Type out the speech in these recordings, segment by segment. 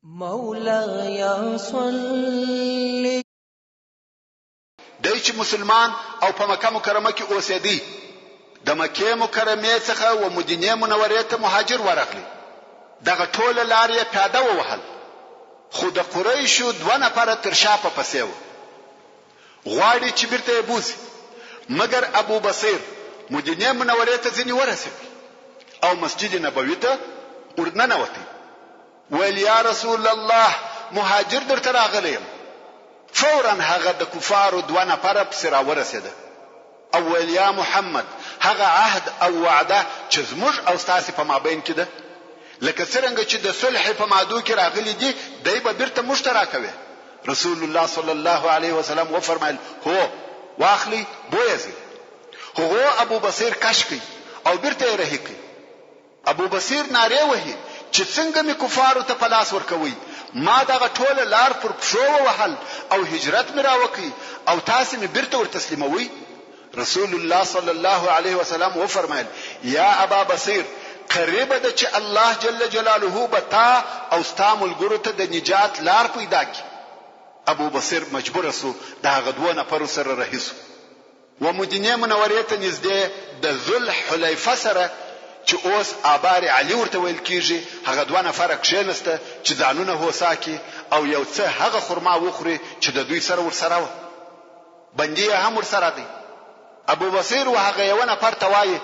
مولاي صل. دی چې مسلمان او په مکه مکرمه کې اوسېدی، د مکې مکرمې څخه و مدینې منورې ته مهاجر ورغلی، دغه ټوله لار یې پیاده ووهل، خو د قریشو دوه نفره تر شا په پسې وه، غواړي چې بیرته یې بوځي، مګر ابوبصیر مدینې منورې ته ځینې ورسېدی او مسجد نبوي ته ورننوتی. ویل یا رسول الله مهاجر درته راغلی یم، فوراً هغه د کفارو دوه نفره پسې راورسېده او ویل یا محمد هغه عهد او وعده چې زموږ او ستاسې په مابین کې ده لکه څرنګه چې د صلح په مادو کې راغلي دي دی به بیرته موږ ته راکوې؟ رسول الله صلی الله علیه وسلم وفرمایل هو واخلئ بویه ځئ. هغو ابوبصیر کش کړ او بیرته یې رهي کړ. ابوبصیر نارې وهي چې څنګه مې کفارو ته په لاس ورکوئ، ما دغه ټوله لار پر پښو ووهل او هجرت مې راوکړ او تاسې مې بیرته ور تسلیموئ؟ رسول الله صلی الله علیه وسلم وفرمایل، یا ابا بصیر! قریبه ده چې الله جل جلاله به تا او ستا ملګرو ته د نجات لار پیدا کړي. ابوبصیر مجبور شو د هغه دوو نفرو سره رهي شو. و مدینې منورې ته نږدې د ذوالحلیفه سره چې اوس آبار علي ورته ویل کیږي هغه دوه نفره کښینسته چې ځانونه هوسا کړي او یو څه هغه خرما وخوري چې د دوی سره ورسره وه. بندي یې هم ورسره دی. ابوبصیر و هغه یوه نفر ته وایي،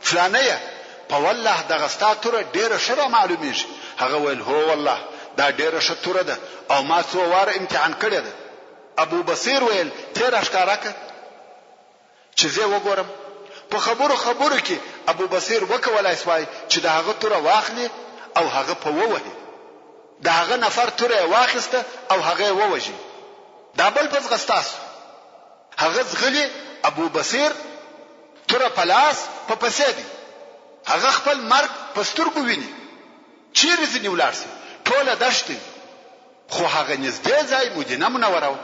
فلانیه! په والله دغه ستا توره ډیره ښه را معلومیږي. هغه ویل، هو والله دا ډیره ښه توره ده او ما څو واره امتحان کړې ده. ابوبصیر ویل، تۀ راښکاره که چې زۀ وګورم. په خبرو خبرو کې ابوبصیر وکولای شوای چې د هغه توره واخلي او هغه په ووهي. د هغه نفر توره یې واخیسته او هغه یې ووژی. دا بل په ځغستا شو. هغه ځغلي ابوبصیر توره په لاس په پسې دی. هغه خپل مرګ په سترګو ویني. چیرې ځینې ولاړ شي؟ ټوله دښت دی. خو هغه نږدې ځای مدینه منوره وه،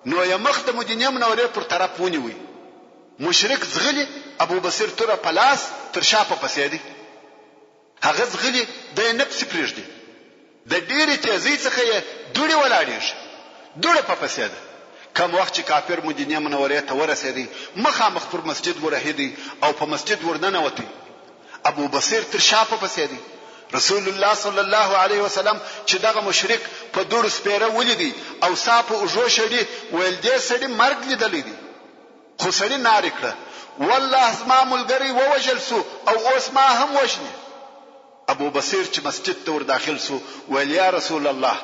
نو یې مخ د مدینې منورې پر طرف ونیوی، مشرک ځغلي ابوبصیر توره په لاس تر شا په پسې دی، هغه ځغلي دی نه پسې پرېږدي، د ډېرې تېزۍ څخه یې دوړې ولاړېږي، دوړه په پسې ده، کوم وخت چې کافر مدینې منورې ته ورسېدی، مخامخ پر مسجد ورهي دی او په مسجد ورننوتی، ابوبصیر تر شا په پسې دی. رسول الله صلی الله علیه وسلم چې دغه مشرک په دوړو سپېره ولیدی او ساه په اوږو شړي، ویل دې سړي مرګ لیدلی دی. خو سړي نارې کړه، والله زما ملګری ووژل شو او اوس ما هم وژني. ابوبصیر چې مسجد ته ور داخل شو، ویل یا رسول الله!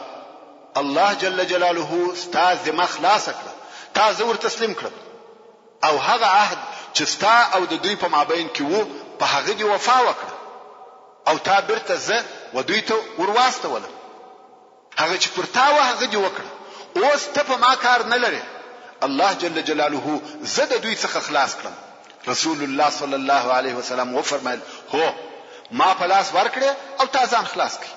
الله جل جلاله ستا ذمه خلاصه کړه، تا زه ور تسلیم کړم. او هغه عهد چې ستا او د دوی په مابین کې وو په هغه دې وفا وکړه او تا بیرته زه و دوی ته ور واستولم، هغه چې پر تا وه هغه دې وکړه، اوس ته په ما کار نه لرې، الله جل جلاله زه د دوی څخه خلاص کړم. رسول الله صلی الله علیه وسلم وفرمایل، هو، ما په لاس ورکړې او تا ځان خلاص کړ.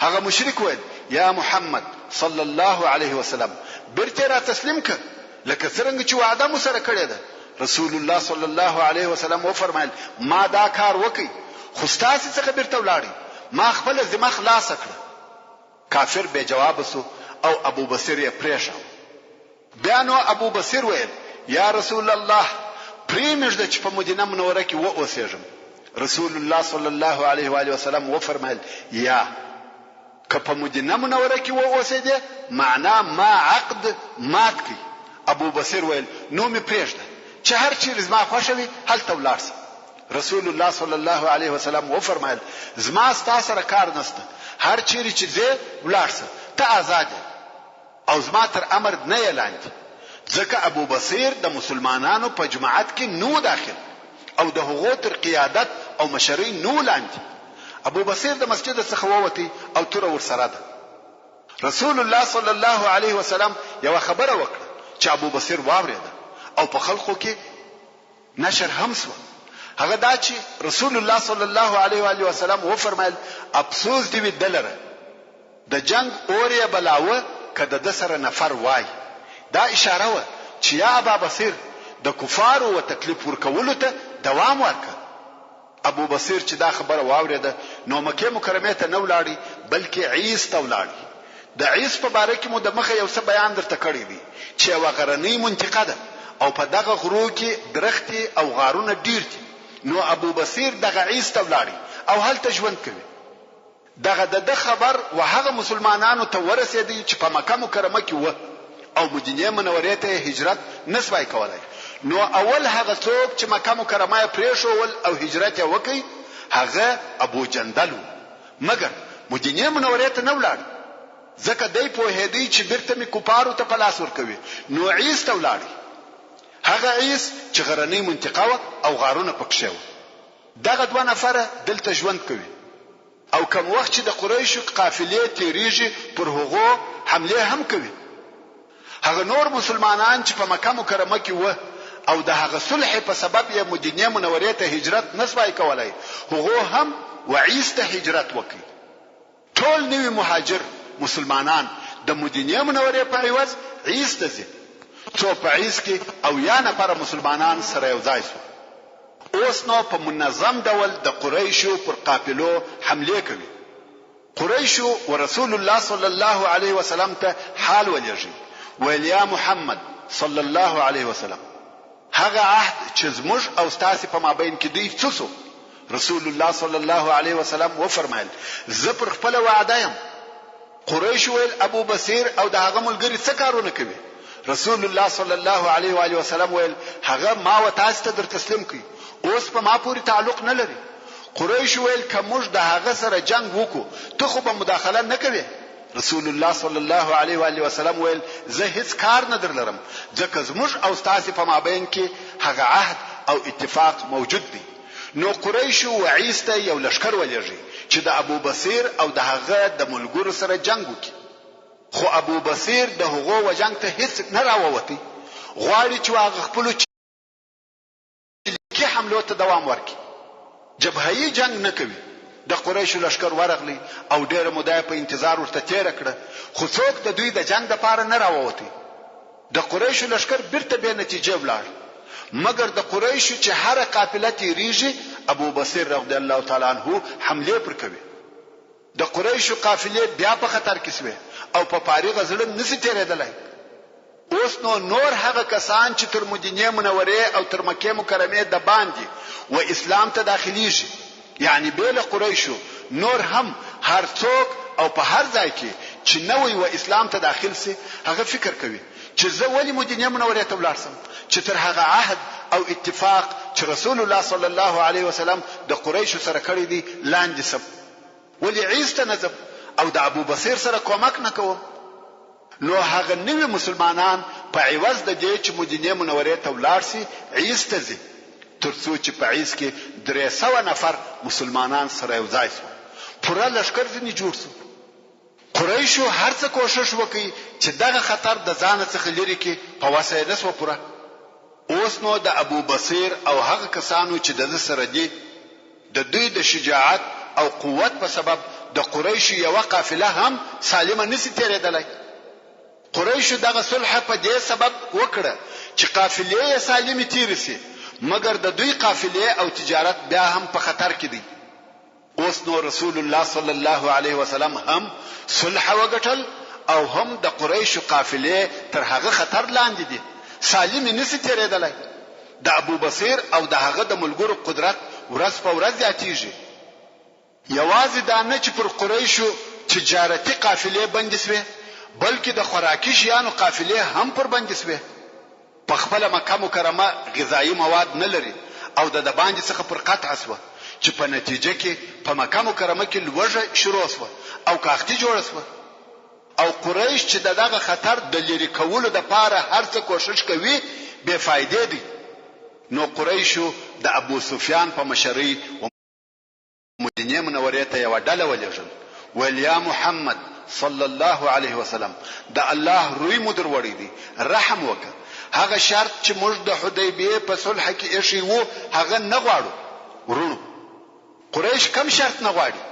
هغه مشرک ویل، یا محمد صلی الله علیه وسلم بیرته یې را تسلیم کړه. لکه څرنګه چې وعده مو سره کړې ده. رسول الله صلی الله علیه وسلم وفرمایل، ما دا کار وکړ، خو ستاسې څخه بیرته ولاړی، ما خپله ذمه خلاصه کړه. کافر بې جوابه شو او ابوبصیر یې پرېښاوه. بیا نو ابوبصیر ویل، یا رسول الله! پرې مې ږده چې په مدینه منوره کې واوسېږم. رسول الله صلی الله علیه وآله وسلم وفرمایل، یا! که په مدینه منوره کې واوسېدې معنا ما عقد مات کړ، ابوبصیر ویل، نو مې پرېږده چې هر چېرې زما خوښه وي هلته ولاړ شم. رسول الله صلی الله علیه وسلم وفرمایل، زما ستا سره کار نشته، هر چېرې چې ځې ولاړ شه، ته ازاد یې او زما تر امر نه یې لاندې، ځکه ابوبصیر د مسلمانانو په جماعت کې نه و داخل او د هغو تر قیادت او مشرۍ نه و لاندې. ابوبصیر د مسجد څخه ووتی او توره ورسره ده. رسول الله صلی الله علیه وسلم یوه خبره وکړه چې ابوبصیر واورېده او په خلقو کې نشر هم شوه. هغه دا چې رسول الله صلی الله علیه وآله وسلم وفرمایل، افسوس دې وي ده لره، د جنګ اور یې بلاوه که د ده سره نفر وای. دا اشاره وه چې یا ابابصیر د کفارو و تکلیف ورکولو ته دوام ورکړه. ابو بصیر چې دا خبره واورېده نو مکې مکرمې ته نه ولاړی بلکې عیس ته ولاړی. د عیس په باره کې مو د مخه یو څه بیان درته کړی دی چې یوه غرنۍ منطقه ده او په دغه غرو کې درختې او غارونه ډېر دي نو ابو بصیر دغه عیس ته ولاړی او هلته ژوند کوي. دغه د ده خبر و هغه مسلمانانو ته ورسېدی چې په مکه مکرمه کې وه او مدینې منورې ته یې هجرت نه سوای کولای، نو اول هغه څوک چې مکه مکرمه یې پرېښوول او هجرت یې وکړ هغه ابو جندل وو، مګر مدینې منورې ته نه ولاړ، ځکه دی پوهېدی چې بیرته مې کفارو ته په لاس ورکوي، نو عیس ته ولاړی، هغه عیس چې غرنۍ منطقه وه او غارونه پکښې وه. دغه دوه نفره دلته ژوند کوي او کوم وخت چې د قریشو قافلې تیریږي پر هغو حملې هم کوي. هغه نور مسلمانان چې په مکه مکرمه کې وه او د هغه صلحې په سبب یې مدینې منورې ته هجرت نه سوای کولای هغو هم وعیس ته هجرت وکړ. ټول نوي مهاجر مسلمانان د مدینې منورې په عوض عیس ته ځي، څو په عیس کې 70 نفره مسلمانان سره یو ځای شول. اوس نو په منظم ډول د قریشو پر قافلو حملې کوي. قریشو ورسول الله صلی الله علیه وسلم ته حال ولېږی، ویل یا محمد صلی الله علیه وسلم! هغه عهد چې زموږ او ستاسې په مابین کې دی څه شو؟ رسول الله صلی الله علیه وسلم وفرمایل، زه پر خپله وعده یم. قریشو ویل، ابو بصیر او د هغه ملګري څه کارونه کوي؟ رسول الله صلی الله علیه وآله وسلم ویل، هغه ما و تاسې ته در تسلیم کړ، اوس په ما پورې تعلق نه لري. قریشو ویل، که موږ د هغه سره جنګ وکړو، ته خو به مداخله نه کوې؟ رسول الله صلی الله علیه و آله وسلم ویل، زه هیڅ کار نه درلرم، ځکه زموږ او ستاسې په مابین کې هغه عهد او اتفاق موجود دی. نو قریشو وعیس ته یو لښکر ولیږی چې د ابو بصیر او د هغه د ملګرو سره جنګ وکړي. خو ابو بصیر د هغو و جنګ ته هیڅ نه راووتی، غواړي چې هغه خپلو چلیکي حملو ته دوام ورکړي، جبهه یي جنګ نه کوي. د قریشو لښکر ورغلی او ډېره موده یې په انتظار ورته تېره کړه، خو څوک د دوی د جنګ لپاره نه راووتی. د قریشو لښکر بیرته بې نتیجې ولاړ، مګر د قریشو چې هره قافله تېرېږي، ابوبصیر رضی الله تعالی عنه حملې پر کوي. د قریشو قافلې بیا په خطر کې شوې او په فارغه زړه نه شي تېرېدلای. اوس نو نور هغه کسان چې تر مدینې منورې او تر مکې مکرمې دباندې و اسلام ته داخلېږي، یعنې بې له قریشو نور هم هر څوک او په هر ځای کې چې نوی و اسلام ته داخل شي هغه فکر کوي چې زه ولې مدینې منورې ته ولاړ شم چې تر هغه عهد او اتفاق چې رسول الله صلی الله علیه وسلم د قریشو سره کړی دی لاندې شم ولې عیس ته نه ځم او د ابوبصیر سره کومک نه کوم؟ نو هغه نوي مسلمانان په عوض د دې چې مدینې منورې ته ولاړ شي عیس ته ځي تر څو چې په عیس کې 300 نفر مسلمانان سره یو ځای شول پوره لښکر ځینې جوړ شو. قریشو هر څه کوښښ وکړ چې دغه خطر د ځانه څخه لرې کړي په وسه یې نه شوه پوره. اوس نو د ابو بصیر او هغه کسانو چې د ده سره دي د دوی د شجاعت او قوت په سبب د قریشو یوه قافله هم سالمه نه شي تېرېدلای. قریشو دغه صلح په دې سبب وکړه چې قافلې یې سالمې تېرې شي، مګر د دوی قافلې او تجارت بیا هم په خطر کې دی. اوس نو رسول الله صلی الله علیه وسلم هم صلح وګټل او هم د قریشو قافلې تر هغه خطر لاندې دي، سالمې نه شي تېرېدلای. د ابوبصیر او د هغه د ملګرو قدرت ورځ په ورځ زیاتېږي. یوازې دا نه چې پر قریشو تجارتي قافلې بندې شوې، بلکې د خوراکي شیانو قافلې هم پر بندې شوې. په خپله مکه مکرمه غذايي مواد نه لري او د دباندې څخه پر قطع شوه چې په نتیجه کې په مکه مکرمه کې لوږه شروع شوه او کاختي جوړه شوه او قریش چې ددغه خطر د لیرې کولو دپاره هر څه کوښښ کوي بې فایدې دی نو قریشو د ابوسفیان په مشرۍ و مدینې منورې ته یوه ډله ولېږل، ویل، یا محمد صلی الله علیه وسلم! د الله روی مو در وړی دی، رحم وکړه، هغه شرط چې موږ د حدیبیې په صلح کې ایښی وو، هغه نه غواړو. وروڼو! قریش کوم شرط نه غواړي؟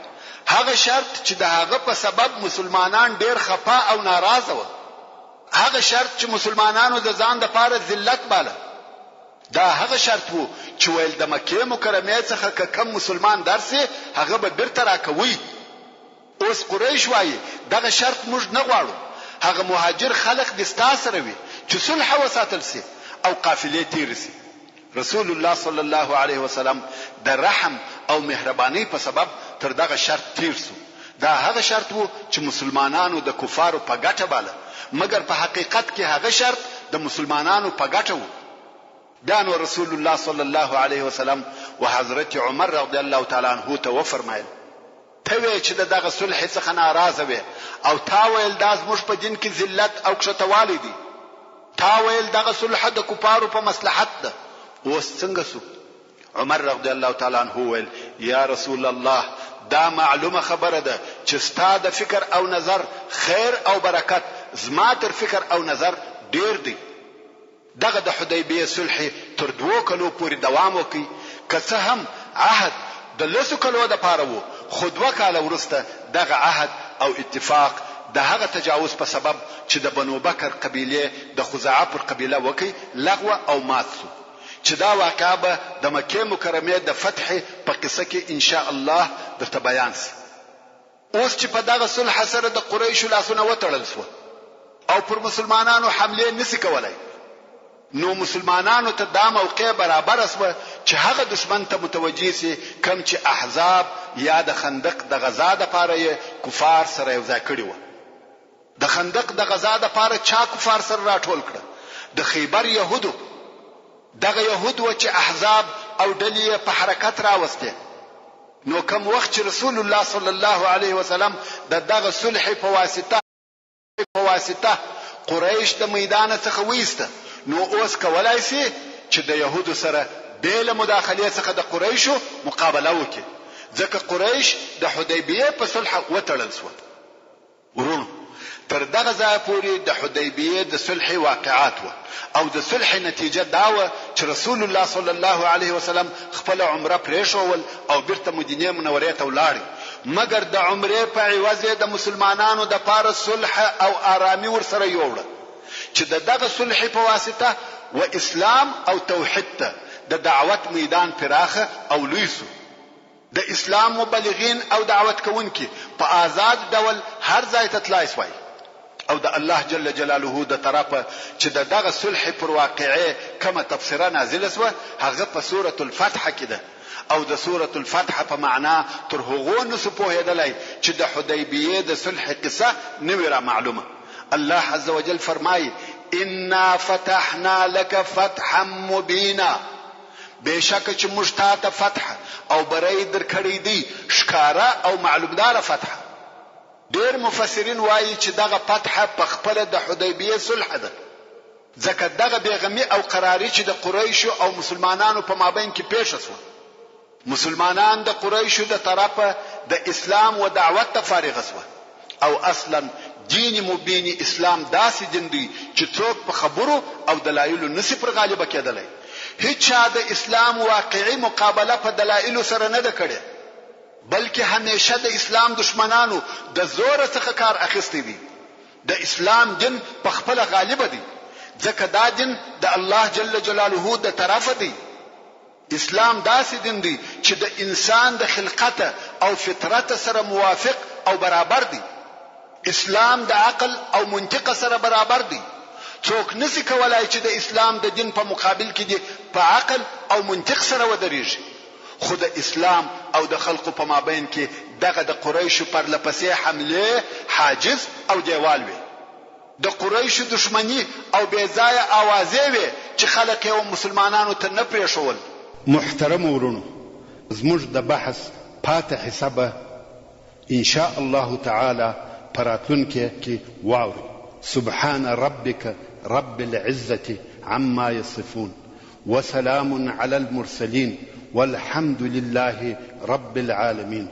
هغه شرط چې د هغه په سبب مسلمانان ډېر خپه او ناراضه وه، هغه شرط چې مسلمانانو د ځان لپاره ذلت باله. دا هغه شرط وو چې ویل د مکې مکرمې څخه که کوم مسلمان درسي هغه به بیرته راکوئ. اوس قریش وايي دغه شرط موږ نه غواړو، هغه مهاجر خلق دې ستا سره وي چې صلح وساتل شي او قافلې تېرې شي. رسول الله صلی الله علیه وسلم د رحم او مهربانۍ په سبب تر دغه شرط تېر شو. دا هغه شرط وو چې مسلمانانو د کفارو په ګټه باله، مګر په حقیقت کې هغه شرط د مسلمانانو په ګټه وو. بیا نو رسول الله صلی الله علیه وسلم و حضرت عمر رضی الله تعالی عنه ته وفرمایل، ته وې چې د دغه صلحې څخه ناراضه وې او تا ویل دا زموږ په دین کې ذلت او کښته والی دی. تا ویل دغه صلحه د کفارو په مصلحت ده، اوس څنګه شو؟ عمر رضی الله تعالی عنه وویل، یا رسول الله! دا معلومه خبره ده چې ستا د فکر او نظر خیر او برکت زما تر فکر او نظر ډېر دی. دغه د حدیبیې صلحې تر دوو کلو پورې دوام وکړ، که څه هم عهد د لسو کلو لپاره وو، خو دوه کاله وروسته دغه عهد او اتفاق د هغه تجاوز په سبب چې د بنو بکر قبیلې د خزاعه پر قبیله وکړ لغوه او مات شو، چې دا واقعه به د مکې مکرمې د فتحې په قصه کې ان شاء الله درته بیان شي. اوس چې په دغه صلح سره د قریشو لاسونه وتړل شوه او پر مسلمانانو حملې نشي کولای نو مسلمانانو ته دا موقع برابره شوه چې هغه دښمن ته متوجه شي کوم چې احزاب یا د خندق د غزا دپاره یې کفار سره یو ځای کړي وه. د خندق د غزا دپاره چا کفار سره راټول کړه؟ د خیبر یهودو. دغه یهود وه چې احزاب او ډلې یې په حرکت راوستې. نو کوم وخت چې رسول الله صلی الله علیه وسلم د دغه صلح په واسطه په واسطه قریش د میدانه څخه وایسته نو اوس کولای شي چې د یهودو سره بې له مداخلې څخه د قریشو مقابله وکړي ځکه قریش د حدیبیې په صلح وتړل شوه. وروڼو! تر دغه ځایه پورې د حدیبیې د صلحې واقعات وه او د صلحې نتیجه دا وه چې رسول الله صلی الله علیه وسلم خپله عمره پرېښوول او بیرته مدینې منورې ته ولاړی مګر د عمرې په عوض یې د مسلمانانو دپاره صلح او آرامي ورسره یوړه چې د دغه صلحې په واسطه و اسلام او توحید ته د دعوت میدان پراخه او لوی شو. د اسلام مبلغین او دعوت کوونکي په آزاد ډول هر ځای ته تلای سوای او د الله جل جلاله د طرفه چې د دغه صلح پر واقعې کومه تبصره نازله سوه هغه په سورة الفتح کې ده او د سورة الفتح په معنا تر هغو نسو پوهېدلای چې د حدیبیې د صلح قصه نه وي رامعلومه. الله عز وجل فرمايي، انا فتحنا لک فتحا مبینا. بېشکه چې موږ تا ته فتح او بری درکړی دی، ښکاره او معلومداره فتح. ډېر مفسرین وايي چې دغه فتح په خپله د حدیبیې صلح ده، ځکه دغه بېغمي او قراري چې د قریشو او مسلمانانو په مابین کې پېښه شوه، مسلمانان د قریشو د طرفه د اسلام و دعوت ته فارغ شوه او اصلا دین مبین اسلام داسې دین دی چې څوک په خبرو او دلایلو نشي پر غالبه کېدلی. هیچا د اسلام واقعي مقابله په دلایلو سره نه ده کړې بلکې همیشه د اسلام دښمنانو د زوره څخه کار اخیستی دی. د اسلام دین په خپله غالبه دی ځکه دا دین د الله جل جلاله د طرفه دی. اسلام داسې دین دی چې د انسان د خلقته او فطرته سره موافق او برابر دی. اسلام د عقل او منطقه سره برابر دی. څوک نشي کولای چې د اسلام د دین په مقابل کې دې په عقل او منطق سره ودریږي. خو د اسلام او د خلقو په مابین کې دغه د قریشو پرله پسې حملې حاجز او دیوال وې. د قریشو دښمني او بې ځایه آوازې وې چې خلق یې و مسلمانانو ته نه پرېښول. محترمو وروڼو زموږ د بحث پاته حصه به ان شاء الله تعالی په راتلونکې کې واورئ. سبحان ربک رب العزة عما يصفون وسلام علی المرسلین والحمد لله رب العالمین.